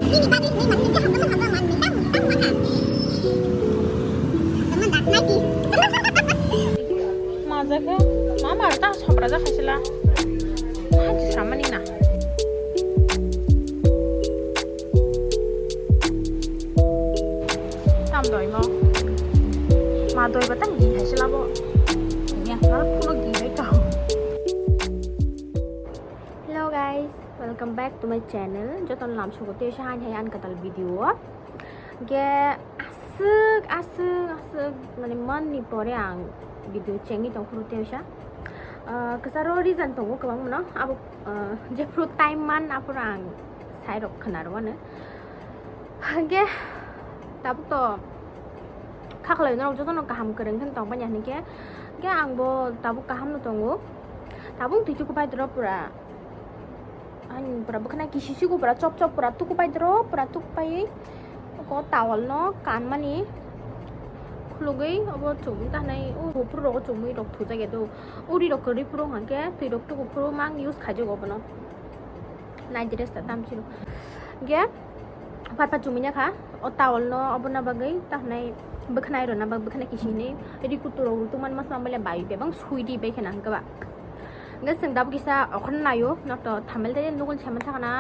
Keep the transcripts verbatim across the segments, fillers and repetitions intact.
Maja khe, mama ta sopra ja khaisila. Hai samani na. Tam doi mo. Ma doi ba tang gi khaisila bo. Ya, nal phuno gi bai tong. Hello guys, welcome back to my channel. Jotono lam sugo tei sa hai hai an katal video. Ge aswk, aswk, aswk, mane manni pore ang video chengwi tong phuru tei sa. Ah, kwcharo reason tongo kwbang mano. Abo, ah, jephuru time man aphuru ang sai rok khna rwano. Hwnkhe tabuk to khaklai norok jotono kaham kwrwng khe tong bani hwnkhe, hwnkhe ang bo tabuk kaham no tongo. Tabuk twi chuku pai doro pura. Ani pura bwkhana kisi sigo pura chop chop pura tuku pai doro pura tuku pai. Ko towel no kanmani khulugwi obo chumui tanai o buphuru rogo chumui rok thujak ya do. Uri rok kwrwi phuru hwnkhe twi rok tuku phuru mang use khaijago obono. Night dress ta dam chiro. Ge pat pat chumui kha o towel no obo na bagwi ta hwnai bwkhnai rona bag bwkhna kisi hinwi ri kutu rok rwtwk man mas mamale bai bebang sui di bai khena hwnkhe ba. Hwnkhe chwng tabuk kisa okhorno naio nok to thamel tei nugul saiman thangna.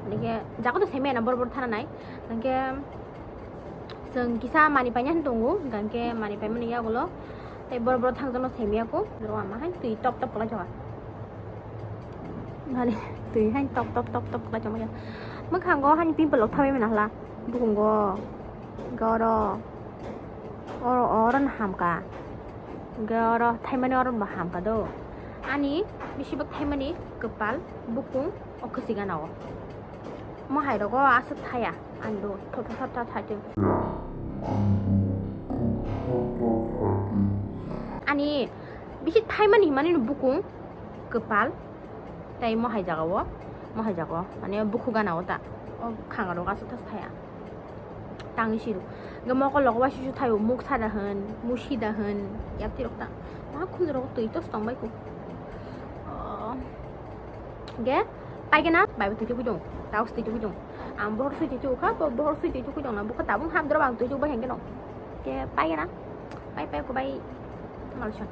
Hwnkhe jaga to saimaya na bor bor thana nai. Hwnkhe chwng kisa mani paina hin tongo hwnkhe mani paimani yagulo. Tei bor bor thangjakno semiya ko, ro ama hai twi top top kwlai jaga. Mani twi hai top top top top kwlai jaga. Mwkhango hani pimple rok thabai mano hla. Bukungo. Goro. Oro, oro no hamka. Goro thaimani oro bo hamka do. Ani bisi bak thaimani kwpal, bukung, o kwchwi gana o. Mo hai rogo aswk thaya. Ani do thop thop thop thop thai tong. Ani bisi thaimani himani no bukung kwpal tei mohai jaga o, mohai jaga o mane bukhu gana o ta o khanga rok aswk thas thaya tangwi siru. Hwnkhe mokol rogo bai susu thaio muk sada hwn, musi da hwn yapti rok ta ma khunju rogo twi tos tong bai kho. Hwnkhe paigana bai bo twi tugui tong, taos twi tugui tong. Ang bohor sui twi tugui kha, bo bohor sui twi tugui tong na, bo kha tabung ham doro ang twi tugui bai hwnkhe no. Ke pai na? Pai pai ko bai. Malsa.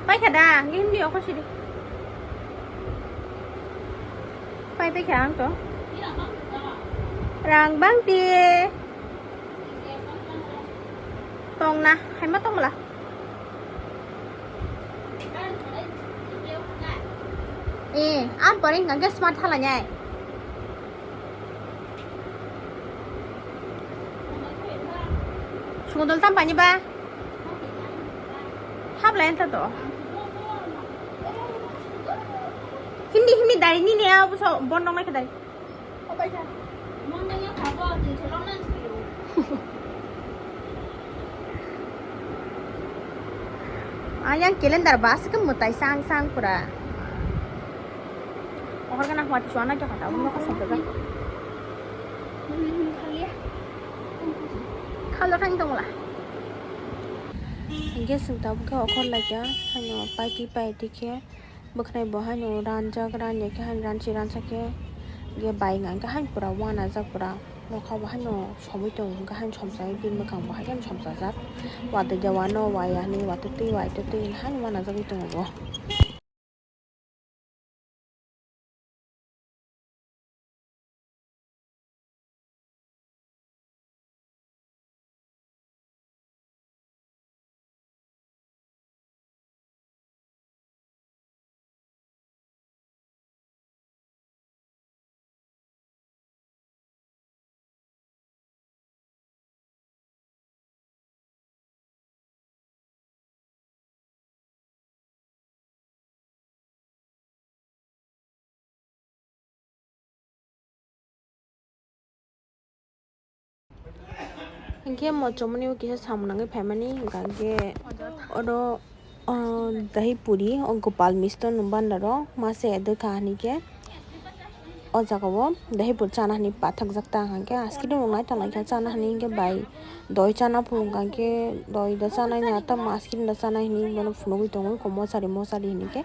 Pai kha da, ngim di oko sidi. Pai pai kha ang to. Rang bang ti. Tong na, hai ma tong mala. Eh, am pore hingka khe smart thala nyai. Sungdol tam pani ba? Hap lai anta to. Hindi, hindi dari nini ya, bu so bon dong lai dari. Ayang calendar ba aswk mwtai sang sang pura. Ohor gana hwati suana kya kata, umno ka santa jak. Khalo thang tongla. Hingke sing tabuk khe okhor laikya, hano paiti paiti khe. Bwkhnai bo haino ranjak, ranya khe haino ransi ransa khe, hwnkhe bai wngkha haino pura uanajak pura. Nokha bo haino somoi tongo, hwnkhe haino somsai bini mwkhang bo haino somsajak. Watwi de wano, waya hinwi watwi twi, wai twi twi hinwi haino uanajagwi tongo bo. Hingke mochomoni o kisa samung nangwi phaimani, hingka khe oro, o, dahi puri, o Gopal Misto ni bandaro masa ya dwkha hinwi khe. O jaga o dahipur chana hinwi pathakjak ta hwnkha khe ice cream rok naithok naithok chana hinwi hwnkhe bai doi chana phuru hwnkha khe doi da chanai na tamo ice cream da chanai hinwi bono phunugwi tongo eko mochari mochari hinwi khe.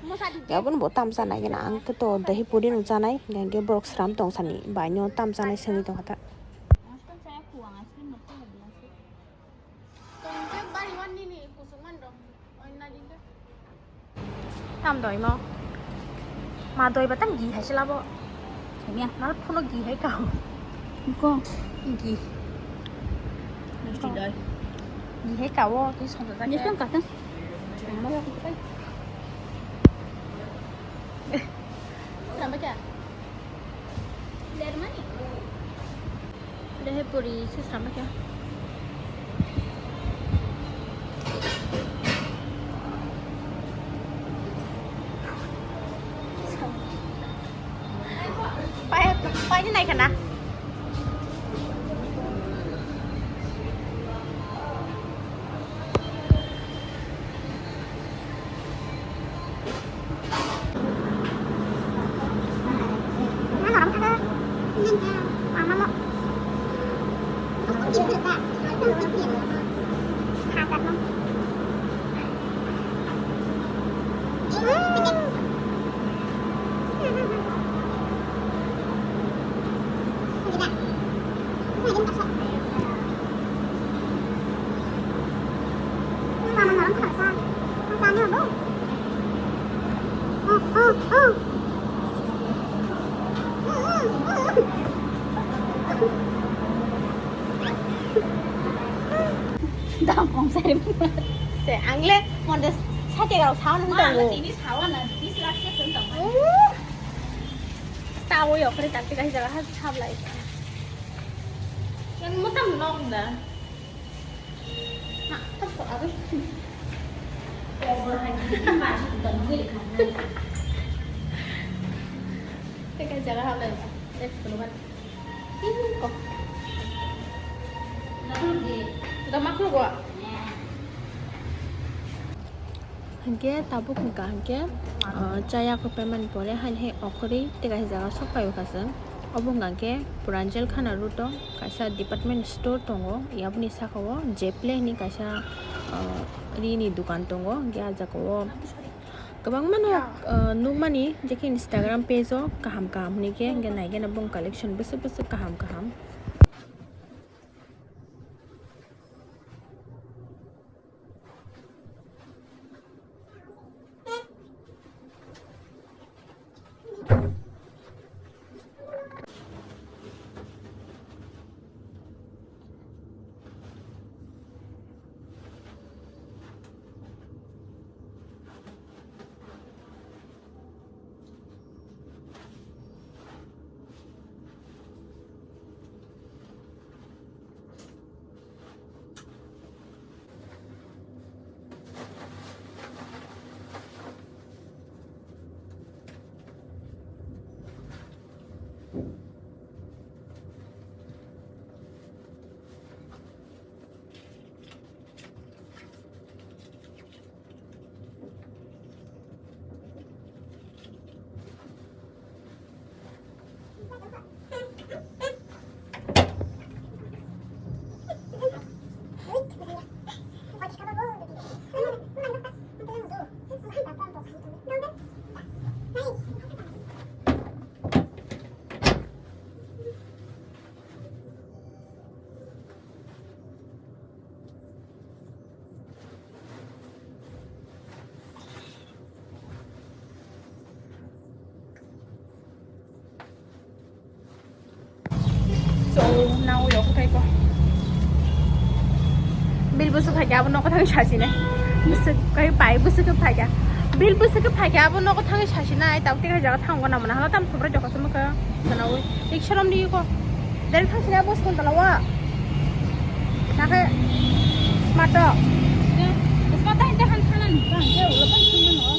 Aboni bo tam chanai gana ang khe to dahipur rino chanai hwnkha khe borok sram tong sani bai no tam chanai swngwi tongkha ta. Tam doi mo. Ma doi ba tam gi hai se labo. Hemia. Mal phuno gi hai kao. Ko. Gi. Misti doi. Gi hai kao, tei songja jak. Ni song ka tang. Sram ba kya? Ler mani? Dehe puri se sram ba kya? Pai, pai ni nai kana? Dam kong sari. Se angle monde sate garok sawan hon tongo. Tini sawan na, tini lakh se hon tongo. Tawo yo kore takte kahi jaga ha sablai. Yang motam nok da. Hingke tabuk hingka hingke, ah, chaya ko pemani pore haini hai okhoroi tei kaisa jaga sok paio kha chwng. Obo hingka hingke Puranjel Khana road o kaisa department store tongo, aboni saka o Jeple hinui kaisa, ah, ri ni dokan tongo, hingke ah jaga o kwbangma no, ah, nukmani, je khe Instagram page o kaham kaham hinui khe, hingke naikhe no bong collection bwswk bwswk kaham kaham. So, now we okay ko. Bil busu phaikya abo noko thangwi sasi nai. Busu kai pai busu ke phaikya. Bil busu ke phaikya abo noko thangwi sasi nai. Tau tei jaga thango na mana hala tam subra jokha sumukha. Sanawi. Ik salam di ko. Dari thang sini bos kon talawa. Nake smart to. Smart to hinte han thanan bang ke ulo bang sini no.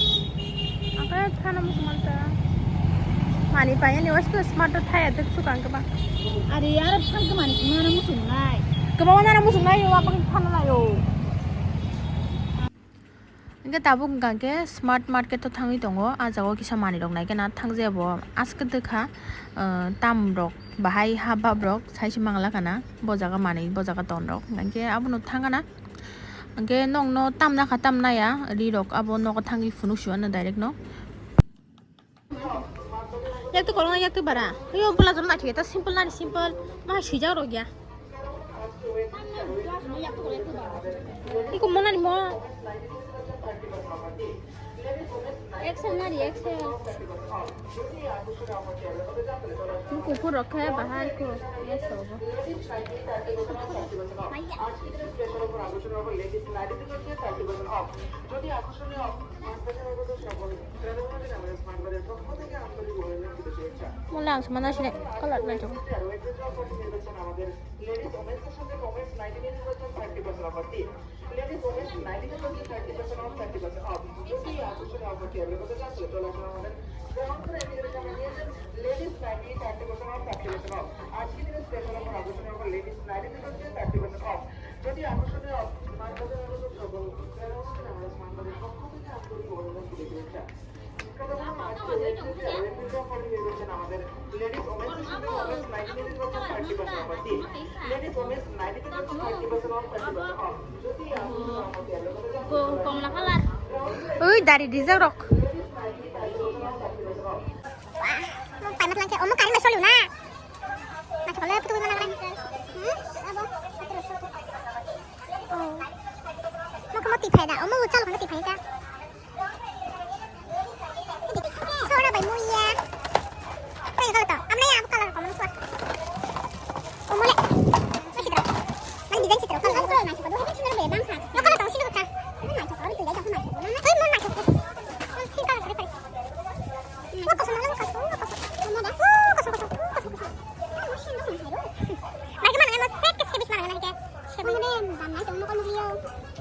Angka thana musuman ta. Mani paya ni wastu smart to thaya tek sukang ke ba. Ari ara thang ke mani mana musungnai. Ke ba mana musungnai yo apa thana na yo. Khe tabuk hwnkha khe Smart Market o thangwi tongo. Ah jaga o kisa manwi rok nai khe na thang jaya bo aske dwkha, ah, tam rok bahai ha bab rok sai se mangla kana bo jaga manwi bo jaga ton rok hwnkha khe abono thang kana hwnkhe nokno tam nakha tam naya ri rok abo nogo thangwi phunuk sio ano direct no. Yak tu korona yak tu bara. Yo bula jom na thik ta simple na simple. Ma sijak rok ya. Iko mo nani mo. Excel nari excel. Ni kukur rok khe bahai ko. Yes obo. Mo lang sama na sini. Kalat na jong. Ladies women's nineteen percent off, thirty percent off. যদি আকর্ষণীয় offer টি available আছে, তাহলে চলে আসুন আমাদের গ্রাহক সেবা কেন্দ্রে, জানিয়ে দিন ladies nineteen thirty percent off, thirty percent off। আজকের দিনে special offer আকর্ষণীয় offer ladies nineteen thirty percent off। যদি আকর্ষণীয় মানবাজার সকল গ্রাহক সেবা কেন্দ্রে আমরা স্মার্ট বাজার পক্ষ থেকে আন্তরিক অভিনন্দন তুলে দিতে চাই। Ladies women's nineteen percent off, thirty percent off। Ladies women's nineteen percent off, thirty percent off। যদি আকর্ষণীয় offer টি available আছে, তাহলে চলে আসুন আমাদের গ্রাহক সেবা কেন্দ্রে, জানিয়ে দিন ladies nineteen thirty percent off, thirty percent off। Go, Kamala colour. Ui, dari rijak rok. Wah, mau pakai masalah kayak, oh, mau kain masuk dulu, nah. Nah, coba lihat, betul mana, mana. Hmm? Apa? Oh. Mau ke motif ya, dah? Oh, mau ucal ke motif ya, dah? Sora bai muya. Kaya kalau tau, amna ya aku kalau kamu suat. Umule. Masih terus. Mana design sih terus kalau kamu suat. Kalau tau sih terus. Mana macam kalau tidak tahu macam. Mana? Mana macam? Sih kalau kali kali. Mau kosong mana? Kosong, kosong. Mana dah? Kosong, kosong, kosong, kosong. Mana sih mana? Mana? Mana mana? Mana sih? Mana mana? Mana mana? Mana mana?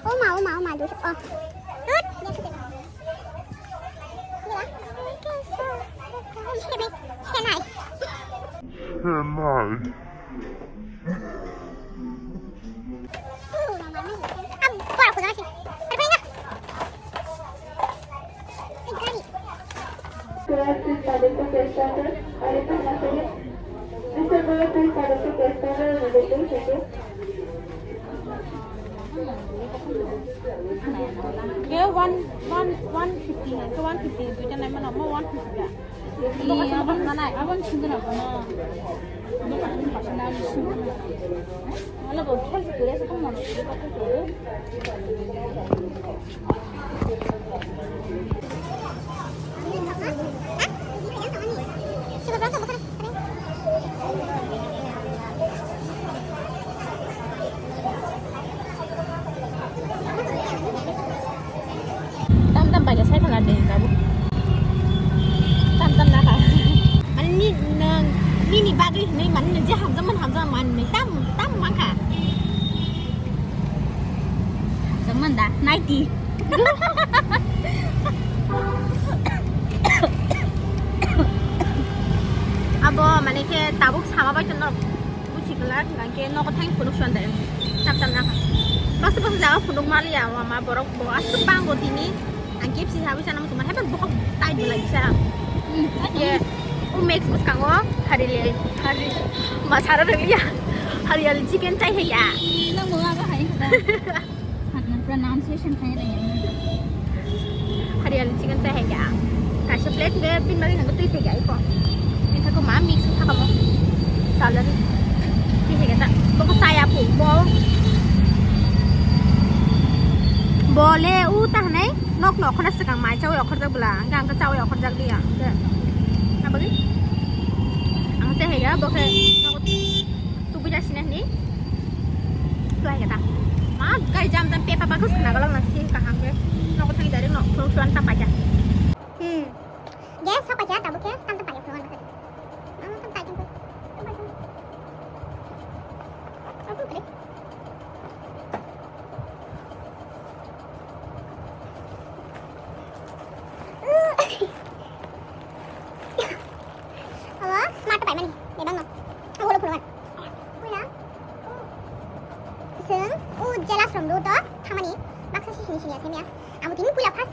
Oh ma, oh ma, oh ma, duh. Oh. Tut. Senai. Senai. Ke one, one, one fifty, ke one fifty, duita nai mano, mo one fifty da. Iya, abang mana, abang sini apa no? Ini kan pasal nang sini. Mana bo, kan sekali sekali mana? Tam tam bai sai khala de babu. Tam tam na ka. Ani ni nang ni ni bagwi ni man ni je hamjam man hamjam man ni tam tam man ka. Hamjam man da ninety. Abo mane khe tabuk sama bai tono. Buji kwlak, hingkhe nogo thang phunuk suan de. Tam tam nakha. Basa basa jaga phunuk maliya, wama borok bo aswk bango tini. Ang K F C habwi chana muchungma, haibar bohok tight bo laisa. Hmm, tight. Ye, o Max bwskango, hari le, hari, masara rwliya. Hari ali chicken chai haiya. Nang bo abo hai hada. Pronunciation khai raya. Hari ali chicken chai haiya. Kaisa plate be pin bagi nang twi thaiya iko. Ini thako ma mix thakamo. Salary. Twi thaiya ta. Boko saya pu. Bo. Bole u ta hanai. Nok nok khona swkang mai chawi okhorjak bwla. Hingke ang ta chawi okhorjak liya. Hingke. Abagwi. Ang chai haiya bokhe. Tubui jasina hini. Tuai kata. Ma, kai jam jam pepa bagus kena galang nasi kaham ke. Noko thang dari no, phone suan tapa ja. Hmm. Ge, sapa ja, tabu ke, tam tam pakai phone. Ano tam tai jengko. Tam tai jengko. Aku kre. Abo smart paimani, bebak no. Ang ulo phunukgan. Puila, chwng o jelas romdo to thamani baksa sisini sini asai miya. Abo tini puila first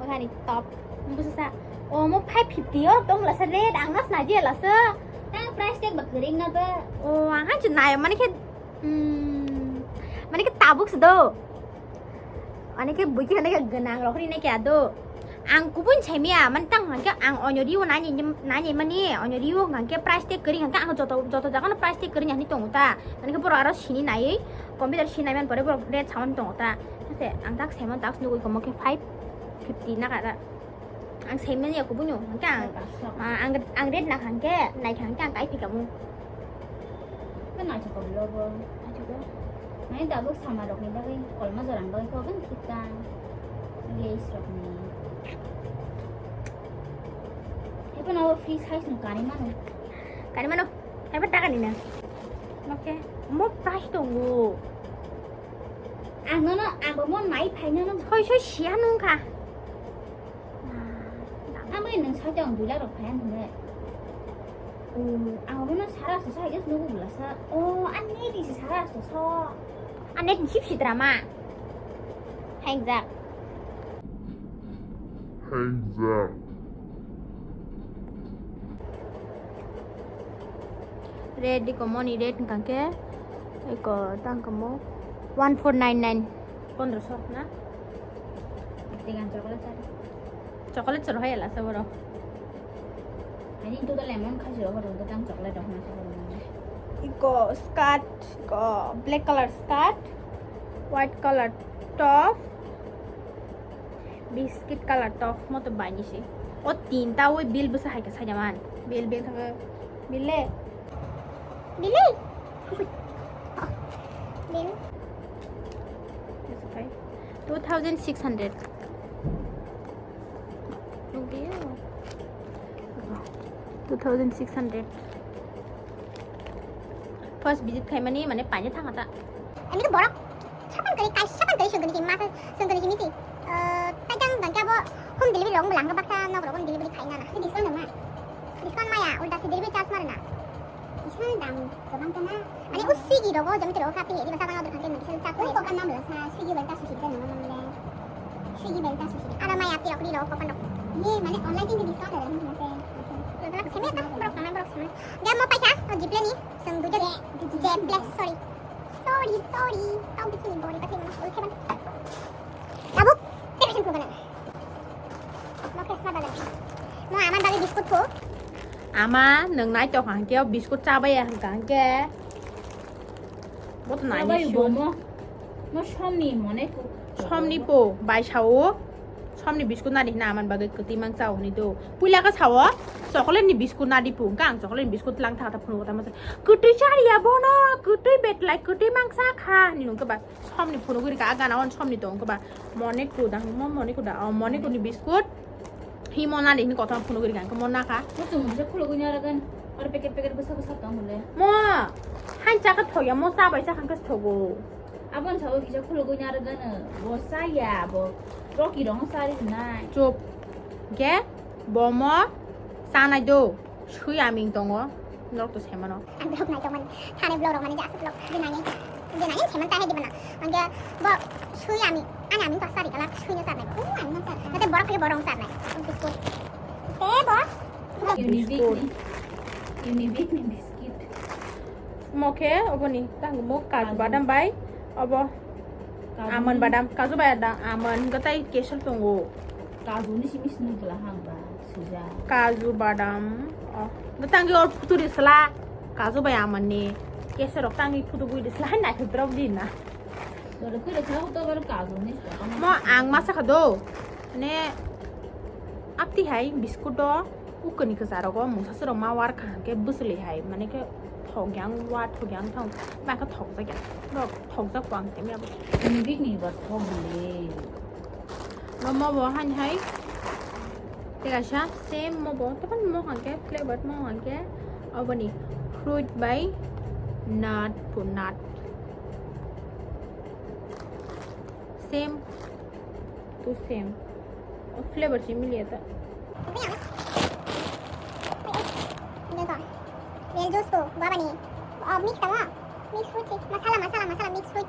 Wahani top. Busa sa. Oh, mo five fifty o tong lasa red, ang nas naji lasa. Tang price tag ba kering na ba? Oh, ang han chu nai mani khe, hmm, mani khe tabuk se do. Ani khe buiki hwnwi khe gwnang rok hwnwi nai khe ado. Ang kubun saimaya, mani tang hwnkhe ang onyo rio nani, nani mani, onyo rio hwnkhe price tag kwrwi hwnkhe ang joto, joto jaga no price tag kwrwi hwnwi tongo ta. Mani khe borok aro sini naiwi, computer sini nai man pore borok rate saui tongo ta. Hwnkhe ang tak saimano tak nugui komo khe five fifty naka ta. Ang saimani ya kubunyo, hwnkhe ang, ah, ang, ang red nakha hwnkhe, naikha hwnkhe ang kai phikamu. Khe naithok kok lo bo. Naithok kok. Mane tabuk sama rok ni bagwi, kolma jora ni bagwi kok ang thik ta. Lace rok ni. Haiphano free size no kanwi mano. Kanwi mano. Haiba ta kanwi na. Okay. Mo price tongo. Ang nono, ang bo mo nai phai nono. Soi soi siya nungkha. Amai nung soi tong dui lakh rok phai ang hwnwi. Oh, ang bo no sara asto sa, I guess nugo bwla sa. Oh, ani di si sara asto so. Ani di sip si drama. Hangjak. Hangjak. Red di komoni red hwnkha khe eko tang kamo one four nine nine. Pondro so na? Tegan chocolate chari. Chocolate choro hai ala sa boro. Ani tu lemon khaji ro hodo tang chocolate rok na sa boro. Iko skirt, iko black color skirt, white color top, biscuit color top mo to bani si. O tinta oi bill bwsa hai ka sajaman. Bill bill thang bill le. Bill le. Bill. Two thousand six hundred. Two thousand six hundred. First visit khaimani mane paina thangata. Ani ko borok sapan kari kai sapan kari sungkani si masa sungkani si misi. Taitang bangke abo home delivery rok lang baksa nok rok delivery khaina na. Discount ma? Discount maya ulta si delivery charge marna. Isang dam gabang kana. Ani ko Swiggy rogo jami tero khapi di masa kana order khankhe nang sel charge. Ko kana mala sa Swiggy bai ta susi ta nang male. Swiggy bel ta sushi. Ada mai api aku di lo, papan dok. Ye, mane online thing discount ada, ini nase. Lo tala seme ta, borok tanai, borok seme. Dia mau paisa, oh, Jepley ni, seng duja. Jepley, sorry. Sorry, sorry. Kau bikin ini, bori pakai mana? Oke, bang. Tabuk, terus yang kurang. Mau ke sana balik. Mau aman balik biskuit ko. Ama, nang nai tok hangke, biskuit cabai ya hangke. Bo to nai Abai ni bo siyo. Mo, mo somni mone ko. Somni po, bai sao. Somni biscuit nadi hina aman bagwi kwtwi mang chao hwnwi do. Puila khe sao, chocolate ni biscuit nadi pu, hwnkhe ang chocolate ni biscuit lang thakha phunuk ta masa. Kwtwi chariya bono, kwtwi betlai, kwtwi mang cha kha hwnwi nungkhe ba. Somni phunugwi rikha, a gana on somni tong khe ba. Mone ko da, mo mone ko da, o mone ko ni biscuit. Hi mo nadi hini kothoma phunugwi rikha, hwnkhe mo nakha. Mo chwng mujhe khulugwi narwgani, aro packet packet bwsa bwsa tong hwnle. Mo, han chakha thokya, mo chabai chakha hwnkhe thogo. Aboni sago kisa khulugwi narwgano, bo chaya, bo Rocky rokno chari rwnai. Chup. Hwnkhe bo mo chanai do, sui aming tongo, norok to sai mano. Ang vlog nai tongmani, thani vlog rok mani je aswk vlog, je nai, je nai, seman ta hai di bana. Hwnkhe bo sui aming, ani aming to chari kala, sui no charnai. U, aming no char. Nate borok phai borok charnai. Biscuit. Te bo. Unibic ni. Unibic ni biscuit. Mo khe oboni tang mo kaju badam bai obo. Kaju almond ni badam, kaju bai da almond hwnkhe tai kesar tongo. Kaju ni simi sini bwla hang ba suja. Kaju badam. Oh, hwnkhe tang or puturi sala kaju bai almond ni kesar rok tang phutu bui di sala hai naithok drop di na. Dole kule kha to bar kaju ni. Mo ang masa kha do. Ne apti hai biscuit do. Ukoni kwcharo go mungsa suro ma war kha hwnkhe bwswlwi hai mane khe thok yang wa thok yang thang ma khe thok jak ya. Thok jak ko ang simi abo. Big ni ba thok le. No mo bo han hai. Tega sa same mo bo to pan mo hwnkhe flavor mo hwnkhe oboni fruit bai nut pu nut. Same to same. Flavor si mili ata. Ini kok. Real juice ko, guava ni. Oh, mix tama. Mix fruit si. Masala, masala, masala mix fruit.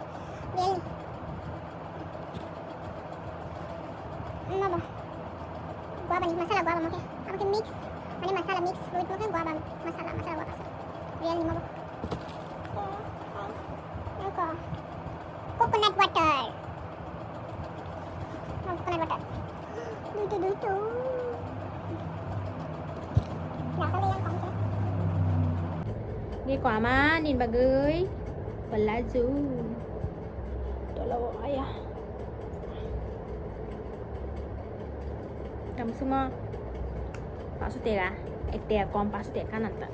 Real ni. Ini apa? Guava ni, masala guava mo khe. Amo khe mix. Mane masala mix fruit mo khe guava. Masala, masala guava. Real ni mo. Ini kok. Coconut water. Oh, coconut water. Duitu, duitu. Dah, kalau yang kamu cek. Ni ko ama, nin bagwi. Pelaju. Tolo, ayah. Kamu semua. Pasu tega. Eh, tega kom, pasu tega kanan tak.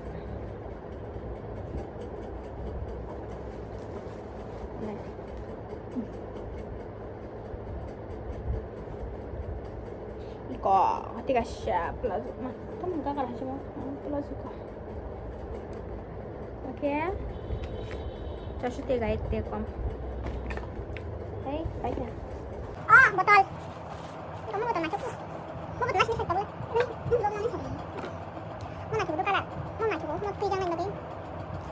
Iko, tiga siya plazo. Ma, kamu gagal aja mo. Plazo ka. Oke. Casu tiga itu kom. Hei, baiklah. Ah, botol. Kamu botol macam tu. Mo botol asli satu boleh. Ini, ini belum lama satu. Mo nak cukup kalah. Mo nak cukup. Mo tiga main lagi.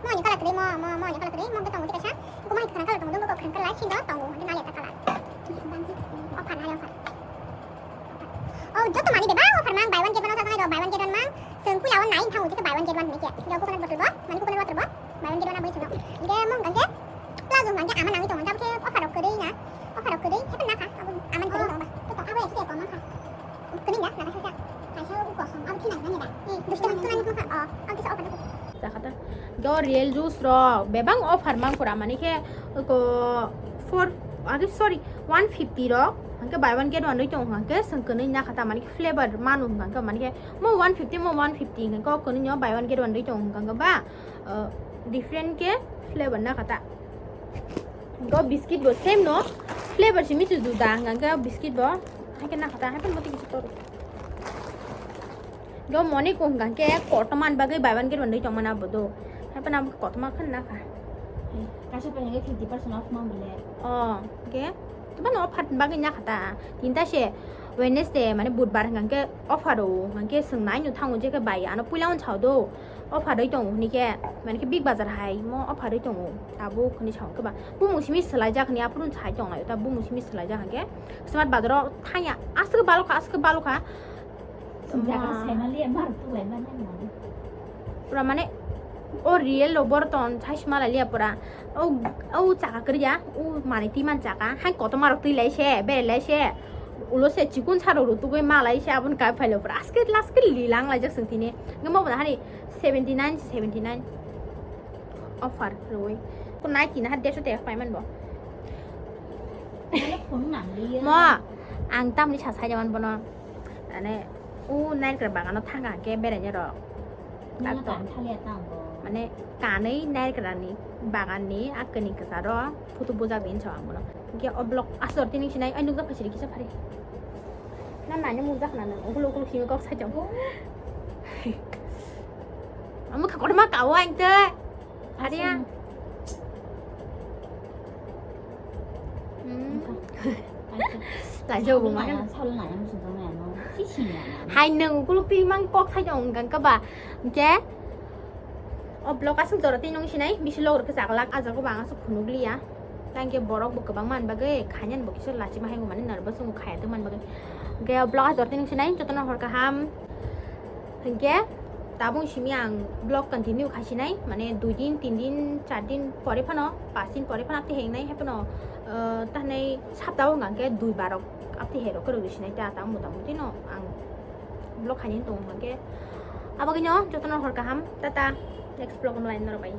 Mo ni kalah tadi. Mo, mo, mo ni kalah tadi. Mo kita mau tiga sah. Aku mau ikan kalah tunggu tunggu kau ikan kalah sih dah tunggu. Nanti nanya tak kalah. Oh, pan ayo pan. Oh, joto mani bebak offer mang, buy one get one offer mang, buy one get one mang. Sengkui awan nai thang uji ke buy one get one ni kya. Jauh coconut bottle bo, mani coconut water bo, buy one get one abo ni chungo. Ge mong ge, plazo mang ge ama nangni tong, jauh ke offer ok kere na, offer ok kere, hepen na kha, abo aman kere tong ba. To to abo ekse kom mang kha. Kene ya, na kha sa. Kaisa ko kosong, abo thina na ni ba. Eh, dustu man tunani kha. Oh, abo kisa offer na. Jakata. Do real juice rok bebak offer mang pura mani khe ko four age sorry one fifty rok hangke buy one get one roi tong hangke sengkene na kha ta mani flavor manu hangke mani khe mo one fifty mo one fifty hangke o kunu nyo buy one get one roi tong hangke ba different ke flavor na kha ta. Go biscuit bo same no flavor simi chu juda hangke biscuit bo hangke na kha ta hangke moti kichu toro. Go moni kung kang ke kotoman bagwi buy one get one doi tongmana bodo. Hai pana kotoman khan na kha. Kaisa pai hingke fifty percent off ma bole. Oh, ke. Bano offer bagwi na khata. Tinta se Wednesday mane budbar hwnkhe offer o, hwnkhe swng nai no thango je khe bai ano puila on chao do. Offer doi tongo hwnwi khe, mane khe Big Bazaar hai mo offer doi tongo. Tabuk hwnwi sao khe ba. Bumung simi swlaijak hwnwi aphuru sai tong lai. Ta bumung simi swlaijak hwnkhe Smart Bazaar o thangya. Aswk balokha, aswk balokha. Jaga Ma. Saimaliya mar tulai mani mani. Pura mane o real lo borton sai sima lai liya pura. O, o chaka kriya, o mani timan chaka. Hai koto marok twi lai se, bere lai se. Ulo se chikun saro ro tugui ma lai se abon kai phailo pura. Aske last ke lilang lai jak sing tini. Ngi mo bana hani seventy nine, seventy nine. Offer roi. Ko nai tina ha deso te paiman bo. Mane phone nang liya. Mo, ang tamni sa sai jaman bono. Ane, u naikra bagano thanga ke berenya rok. Nang Takto. Kan thaliya tang bo. Mane, kanwi naikra ni bagan ni akni kasa ro photo bujak din so ang bono. Ke o block asor tini sinai ai nukjak phasiri kisa phari. Na nani mujak na nang ukul ukul simi kok sai jang. Oh. Amo ka korma kawa ang te. Ariya. Asam. Hmm. Laijak bo ma. Sal nai ang sujang nai ano. Sisi nai ano. Hai nang ukuluk twi mang kok sai jang kang ka ba. Ke. O block aswk jora twi nung sinai bisi logor khe chaklak a jaga bo ang aswk phunuk liya. Tang ke borok bo kwbang man bagwi khainani bo kisa lachima hai mani nervous wngo khaya tongmani bagwi. Hwnkhe o vlog ah jortini wngsinai jotono hor kaham. Hwnkhe tabuk simi ang vlog continue khaisinai, mane dui din, tin din, char din pore phano, pas din pore phano aptwi hengnai, hai phano, ah, tahnai saptao hwnkha hwnkhe dui bar rok aptwi herok kwrwk rwsinai ta, ta mota moti no ang vlog khainani tongo hwnkhe. Abagwino jotono hor kaham, tata, next vlog o malai norok bai.